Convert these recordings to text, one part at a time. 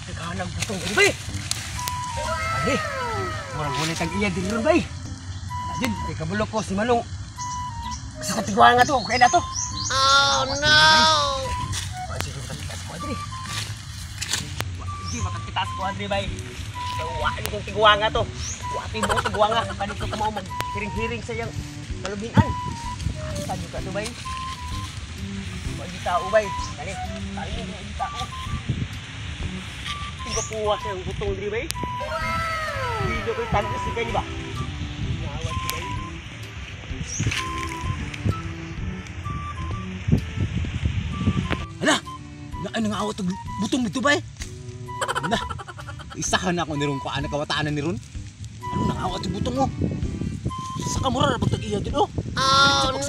Naghanap butong diri bay. Ay, murag wala tag iya diri ron bay. Adin, kay kabulok ko si Manong. Sa katigwa nga to, kaya na to. Oh no! Sige, makatitas ko diri. Sige, makatitas ko diri bay. Wala kong tigwa nga to. Wati mo tigwa nga. Kanito ka mo mag-hiring-hiring sa iyang kalubinan. Saan ka to bay? Wagi tao bay. Kani, tayo mo wagi tao. Tiga puwas yang butong diri bay. Video ko tanto si kay ba? Nawat si bay. Hala, na nangawat og butong dito bay. Hala, isahan ako ni ron ko ana kawatanan ni ron. Ano nangawat og butong mo? Sa kamura ra pagtag iya din oh. Oh no!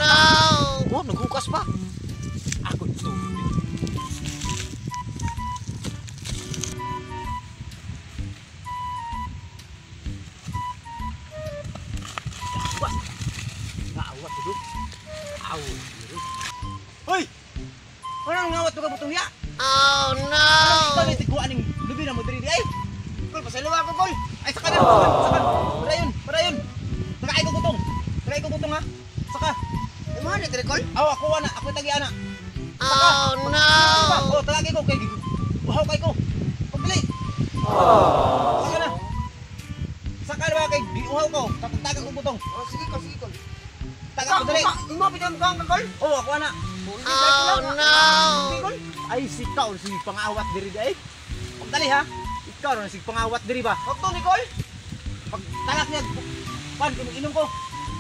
Oh, naghukas pa. Ako ito. Ngawat dulu. Aw. Hoy! Ano ngawat ka butong ya? Oh no! Ikaw ni tiguan ning lubi na mo diri ay. Kol pasaluwa ko kol. Ay saka na. Saka. Parayon. Nakay ko butong. Nakay ko butong ha. Saka. Imo ni diri kol? Aw ako ana, ako tagi ana. Oh no! Oh, talagi ko kay uhaw kay ko. Pagdali. Saka na. Saka na ba kay uhaw ko. Tatagtagan ko butong. Oh sige kol. Taga ko dali. Imo bitaw mo kang kol? Oh, ako ana. Oh no! Ay sikaw si pangawat diri ay. Pagdali ha. Ikaw na si pangawat diri ba? Okto ni kol? Pag talak niya, pan kung inom ko.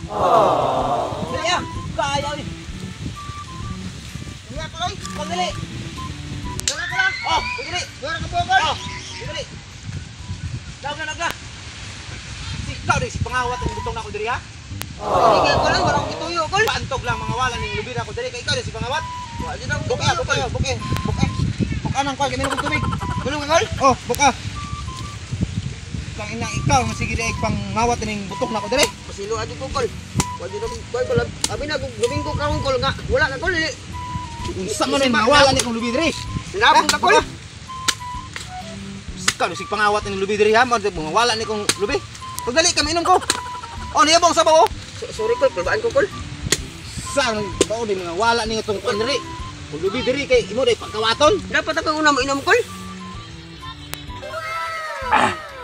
Oh. Dali ah. Kaya ni. Iya kol. Pagdali. Dala ko lang. Oh, pagdali. Dala ka po kol. Oh, pagdali. Daw na naga. Ikaw rin si pangawat ang butong na ako diri ha. Sige ko lang wala ko gituyo kol. Paantog lang mga wala ning lubi na ako diri kay ikaw rin si pangawat. Wa di na ko Buka, buka. Buka nang kwal, kami nang tubig. Bulong kol. Oh, buka. Kang ina ikaw masige di pang ngawat ning butok na ako diri. Pasilo adi ko kol. Wa di na ko kol. Abi na domingo karon kol nga. Wala na kol. Unsa man ning mawala ni kong lubi diri? Labong ka kol. Ikaw si pangawat ning lubi diri ha, mga wala ni kong lubi. Pagdali kami inom ko. Oh, niya bang sabaw oh. Sorry kol, pabaan ko kol. Saan bao ni mga wala ni itong kwan diri. Kung lubi diri kay imo day pagkawaton. Dapat ako una mo inom kol.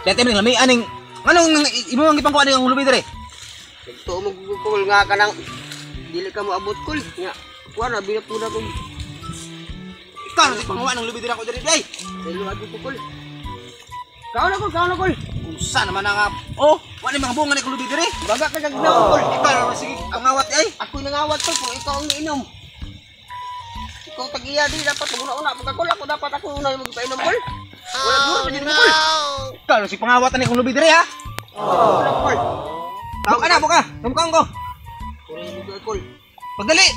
Dati man lami aning anong imo ang ipangkuan ang lubi diri? Ito mo kol nga kanang dili ka mo abot kol. Nga kuha na binapuna ko. Ikaw si pangawa ng lubi diri ako diri day. Dilo adi ko kol. Kaon na kol. Unsa naman nga oh, wala mga bunga ni kong lubi diri. Baga ka gagna kol. Ikaw naman sige pangawat ay. Ako nangawat to kung ikaw ang inom. Ikaw tagiya di dapat una pagka kol ako dapat ako una magpainom kol. Wala duro pa din kol. Ikaw si pangawat ni kong lubi diri ha. Wala kol. Buka na buka. Tumukang ko. Wala kol. Pagdali.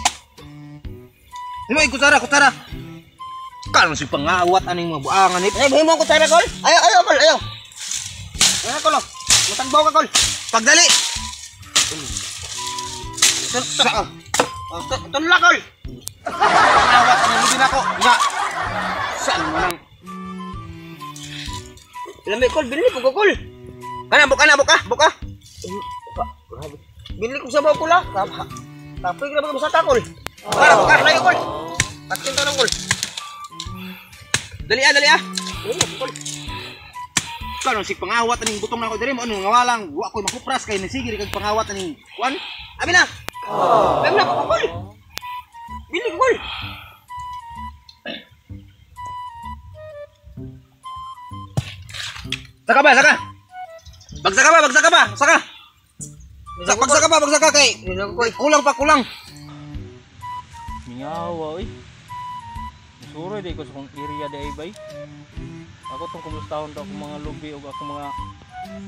Imo kutsara. Ikaw si pangawat aning mga buangan ni. Ay, mo ko tara kol. Ayo kol, ayo. Ano kol? Matangbaw ka kol. Pagdali. Tunla kol. Pangawat aning lubi nako. Nga. Saan mo nang Lami kol, binili ko kol. buka. Binili ko sa baw ko la. Tapos na ba sa takol? Para buka. Layo kol. Takin to ng kol. Dali ah. Kol. Ikaw si pangawat aning butong nako diri mo ano nga walang wa ko makupras kay nasige kag pangawat aning kuan. Abi na. Lami na ko kol. Binili ko kol. Saka. Bagsa ka kay. Kulang. Mingawa oy. Sure di ko sa kong area di ay bay. Ako tong kumustahon to akong mga lubi o akong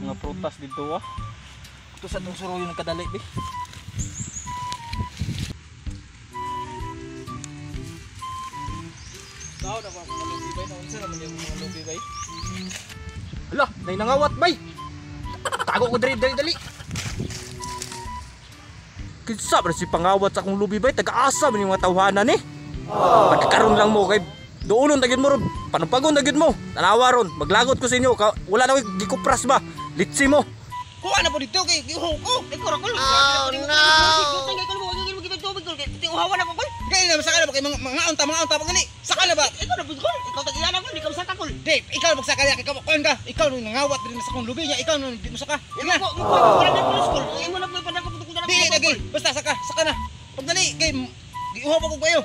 mga prutas dito ah. Ito sa tong suruyo ng kadali bi. Tao na ba mga lubi bay? Naunsa naman yung mga lubi bay? Hala, nay nangawat bay. Tago ko dali. Kinsa ba si pangawat sa akong lubi bay? Taga-asa man yung mga tawhanan ni. Pagkakaroon lang mo kay Duulon tagid mo ron. Panumpagon tagid mo. Tanawa ron. Maglagot ko sa inyo. Wala na ko'y gikupras ba? Litsi mo. Kuha na po dito kay ihong ko. Ikaw ra kol. Oh, no. Tingay ko mo gigil mo kita tubig kol. Tiuhawan ako kol. Kaya na saka na ba kay mga unta pag gani? Saka na ba? Ikaw na kol. Ikaw tagiyan ako, di ka saka kol. Dave, ikaw magsaka ya ikaw kuan ka. Ikaw nung nangawat din sa kong lubi niya, ikaw nung di mo saka. Imo ko, wala na pulis kol. Imo na po padako putok na. Dili lagi. Basta saka na. Pagdali kay giuha pa ko kayo.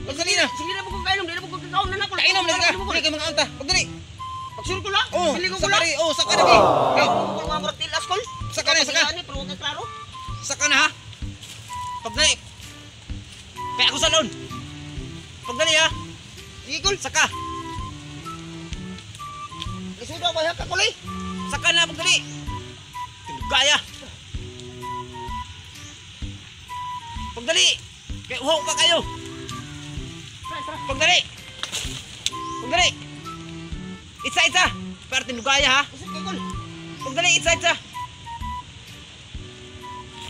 Pagdali na. Sige na po kung kainom, di na po kung kakaon na kol. Kainom na ka. Dili kay mga unta. Pagdali. Pagsuro ko lang. Oh, Sili ko saka lang. rin. Oh, saka na kay. Kay Kung mga mortilas kol. Saka na, saka. Ani pero kay klaro. saka na ha. Pagdali. Kaya ako sa noon. Pagdali ha. Sige kol. Saka. Isuda ba ya ka kol? Saka na pagdali. Tinugaya. Pagdali. Kaya uhaw pa kayo. Pagdali. Pagdali. Itsa. Pero tinugaya ha. Sige kol. Pagdali, itsa.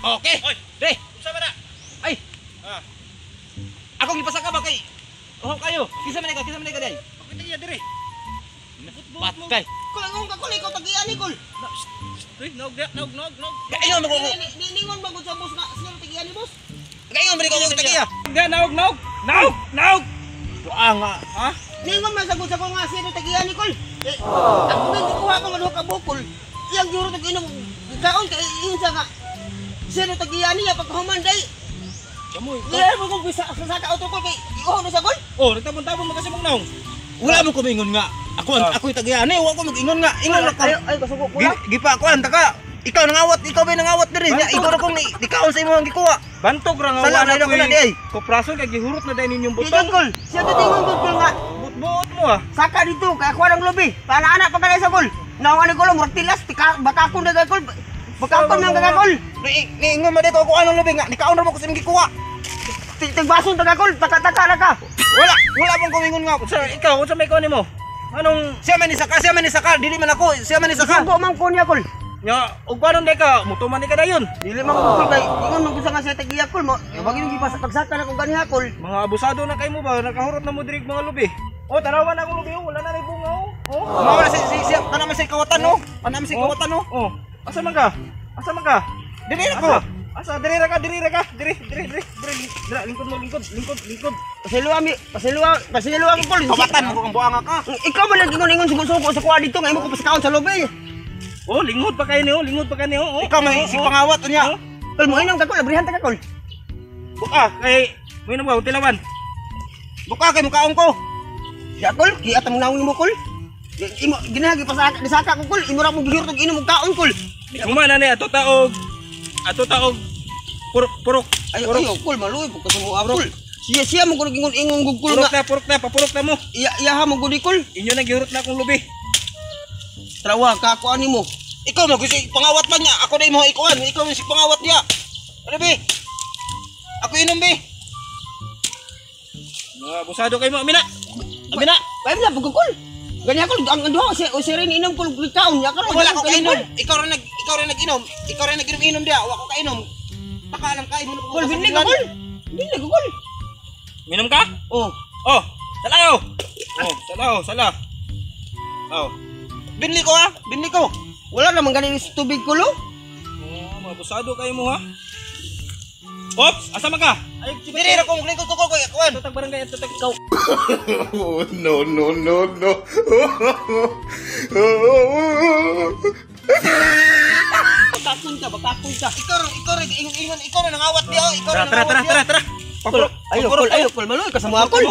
Okay. Oy, Re. Unsa ba na? Ay. Akong ipasaka ba kay? Uhaw kayo. Kisa man ka day. Bakit niya dire? Patay. Kol ang ka kol ikaw tagian ni kol. Nog. Kayo mo ko. Ningon ba gud sa boss na sino tagian ni boss? Kayo mo ko tagiya. Nga, nog. Nga. Ha? Ningon man sa gud sa ko nga sino tagian ni kol. Ako din kuha ko man ka bukol. Iyang juro taginom kaon kay insa nga. Sino tagian niya pagkahuman day. Kamoy. Dili mo kung bisa sa auto kol kay iho na sa kol. Oh, nagtabon-tabon mo kasi mong naong. Wala mo kumingon nga. Ako tagiya ni, wa ko mag-ingon nga. Ingon ra ka. Ay kasugo ko lang. Gipa ko taka. Ikaw nangawat dire niya. Ikaw ra kong nikaon sa imo ang gikuha. Bantog ra nga Sala wala na ko na di ay. Kuprason kay gihurot na dahil ninyong Diyan butong. kol. Siya tatingon kol nga. Buot mo ah. Saka dito kay ako ang lobi. Para anak pa kanay sa kol. Nawan ni kol murtilas bakakon daga kol. Bakakon man daga kol. Niingon mo dito ako anong lubi nga. Nikaon ra mo ko sa imong gikuha. Tigbason daga kol. Taka na ka. Wala pong kumingon nga. Sa ikaw, unsa may kunin mo? Anong Siya man ni saka. Dili man ako. Siya man ni saka. Sugo man ko niya kol. nya ug paano day ka? Mutuman ni ka dayon. Dili man ko kol kay ingon man ko sa nga sa tagiya kol mo. Bagi nung pagsaka na ko ganiha kol. Mga abusado na kay mo ba? Nakahurot na mo diri mga lubi. Oh, tarawan na akong lubi. Wala na rin bunga oh. Oh. Mawala siya. Panaman sa kawatan no. Panaman sa kawatan no. Oh. Asa man ka? Dili ako. Asa diri ra ka. Diri. Lingkod mo, lingkod. Pasiluwa ko kol. Kawatan mo kang buanga ka. Ikaw man nag-ingon sugo-sugo sa kuha dito nga imo ko pasakaon sa lobi. Oh, lingkod pa kayo niyo. Oh. Ikaw man si pangawat niya. Kol mo inom ka kol, abrihan ta ka kol. Buka kay mo na ba tilawan. Buka kay mukaon ko. Ya kol, kiat mo nawong mo kol. Imo ginahagi pasaka disaka ko kol, imo ra mo gihurot og inom og kaon kol. Kumana ni ato taog purok. Ayo kol maluoy pud ka mo kol. Siya mo kol ingon gugkol nga. Purok na mo. Iya ha mo gudi kol. Inyo nang gihurot na akong lubi. Trawa ka ko ani mo. Ikaw mo kasi pangawat man niya. Ako dai mo ikuan. Ikaw man si pangawat niya. Ano be? Ako inom be. Mga abusado kayo mo. Amina. Bay na pug kol. Ganyan kol ang duha si rin inom kol kaon ya karon. Wala ko kainom. Ikaw ra nag-inom. Ikaw ra nag-inom dia. Wa ko kainom. Pakalam ka imo Kol binli ko kol. Binli ko kol. Minom ka? Oh. Oh, salayo. Sala. Oh. Binli ko ha. Binli ko. Wala naman ganin sa tubig ko lo. Oh, mga abusado kayo mo ha. Ops, asa man ka? Ay, Dili ra ko lingkod ko kuan. tutag barangay tutag ikaw. Oh, no. Bakakon ka. Ikaw ra ingon ikaw ra nangawat dia. Ikaw ra nangawat dia. Tara. Kol, ayo kol maluoy ka sa mga kol.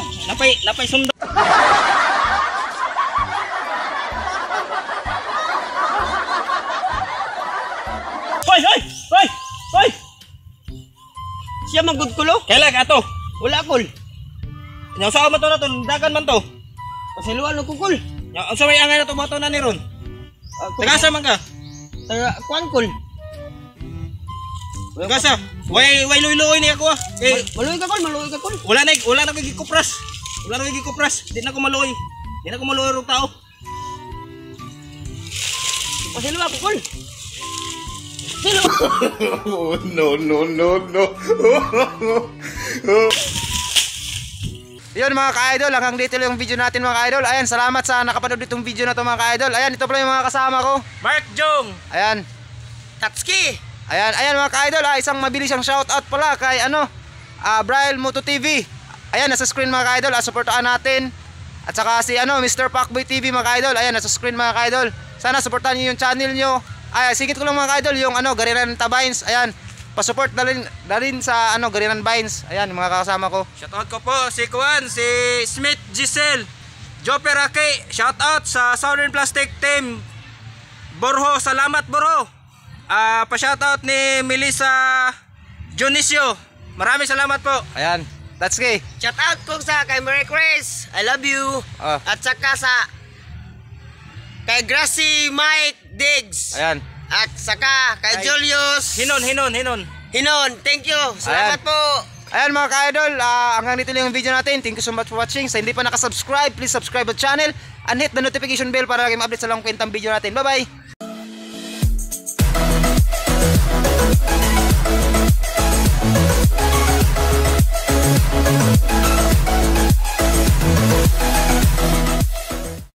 Lapay sunda. Hoy! Siya magud ko lo. Kailan ka to? Wala kol. Nya usaw man to na to, dagan man to. Pasiluan ko kol. Nya unsa may angay na to moto na ni ron? Tagasa man ka? Kuan kol. Tagasa. Way luy-luy ni ako ah. Kay Maluoy ka kol. wala na koy gikupras. Di na ko maluoy. Rog tao. Pasiluan ko kol. Sino? Oh, no. Yun mga ka-idol, hanggang dito lang yung video natin mga ka-idol. Ayan, salamat sa nakapanood itong video na to mga ka-idol. Ayan, ito pala yung mga kasama ko. Mark Jong! Ayan. Tatski! Ayan mga ka-idol, isang mabilis ang shoutout pala kay Braille Moto TV. Ayan, nasa screen mga ka-idol, supportaan natin. At saka si Mr. Pacboy TV mga ka-idol. Ayan, nasa screen mga ka-idol. Sana supportahan niyo yung channel nyo. Ay, sigit ko lang mga ka-idol, yung Gariran Tabines. Ayan, pa-support na rin sa Gariran Vines. Ayan, mga kasama ko. Shoutout ko po si Kuan, si Smith Giselle, Joe Perake, shoutout sa Southern Plastic Team. Borho, salamat Borho. Pa-shoutout ni Melissa Junicio. Maraming salamat po. Ayan, that's kay. Shout out ko sa kay Mary Chris, I love you. At saka sa kay Gracie Mike Diggs. Ayan. At saka kay Julius Hinon. Hinon, thank you. Salamat Ayan. po. Ayan mga ka-idol, hanggang dito lang yung video natin. Thank you so much for watching. Sa hindi pa nakasubscribe, please subscribe our channel and hit the notification bell para kayo ma-update sa lang kwentang video natin. Bye bye!